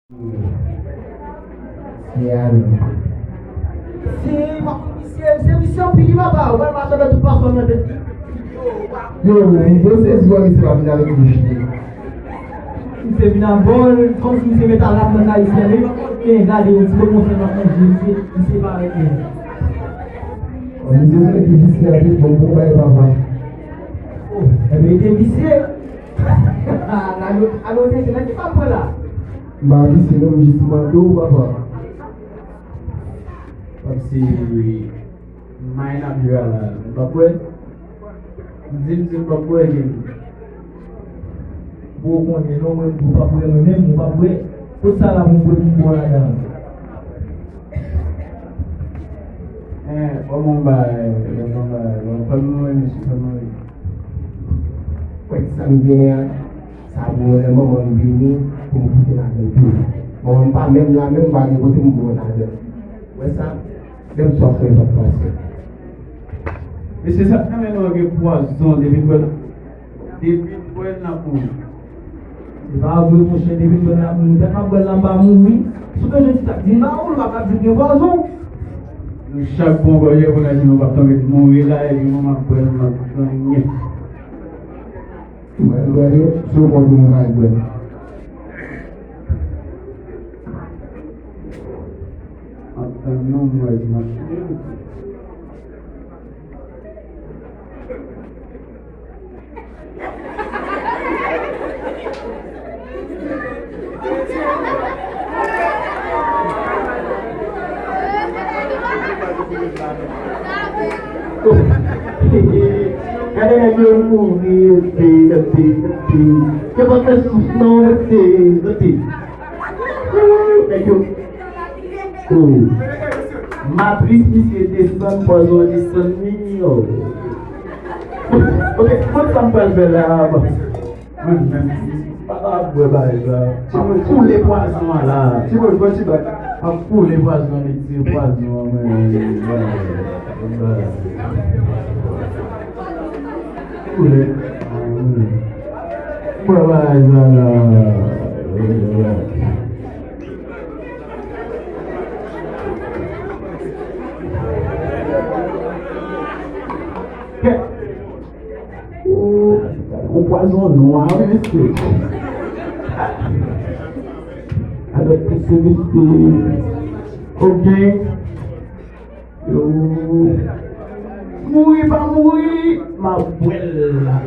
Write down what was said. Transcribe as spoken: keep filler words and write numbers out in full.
Se ale. Se, misye, se misye anpil, wi, papa. Ou wè, mache avèk tout paswa nan tèt li. Yo, yo sezi wè misye pa vin avèk bouch li. Misye vin a bòl, kòmsi misye met alam nan ayisyen. Men pa kont men gade yon ti bon konsèy nan manje, misye, misye parèt byen. Misye se ki visye a te bon pou bay papa. Oh, enben, li te visye. Alo, alo, te se nan ki pa pran la? M pa visye non, m jis mande w, papa. Kòmsi may n ap jwe a la, nou p ap wè? M di, m di, m p ap wè, men. Bon, ou konnen non, mwen, ou p ap wè mwen menm, ou p ap wè. Kot sa la, mwen, mwen, mwen, ladan? Eh, bon, bon, bay, bon, bon, bay, bon, fè m wè, mesye, fè m wè. Wè sa m genyen an, sa bon, lè manman m vini, pou m kite ladan tou. Manman m pa menm la, menm m pa gen kote m bon ladan. Wè sa? Menm sa fè l p ap pase. Mesye, sa k nan men nou an gen pwazon, depi n bwè l, depi n bwè l n ap mouri. Se pa vre, monchè, depi n bwè l n ap mouri. Dèk m ap bwè l la, m pa mouri. Si w bezwen ti tak, di m ba ou, l pa ka di l gen pwazon. Nou chak pran gòje pou n di nou p ap tanmen mouri la, epi mwen m ap bwè l, m ap ganyen. Mwen, mwen, si w konn moun pa bwè. Ap tann non, mwen, mwen. Gade nèg yo mouri, rete, rete, rete. Yo pa fè souf non, rete, rete. Nèg yo. Oh. Matris misye desann, pwazon an desann li, oh. Ok, konn sa m pral fè la, bon. Mwen menm, m pa ka bwè bagay sa. M ap koule pwazon an la. Ti mwen, fò ti bak. M ap koule pwazon an, met ti pwazon an, mwen. Koule. Bwè bagay sa la. Kèt. Ou, ou pwazon nwa, wi, mesye. Avèk pise, mesye. Ok. Yo. Mouri pa mouri, m ap bwè l la.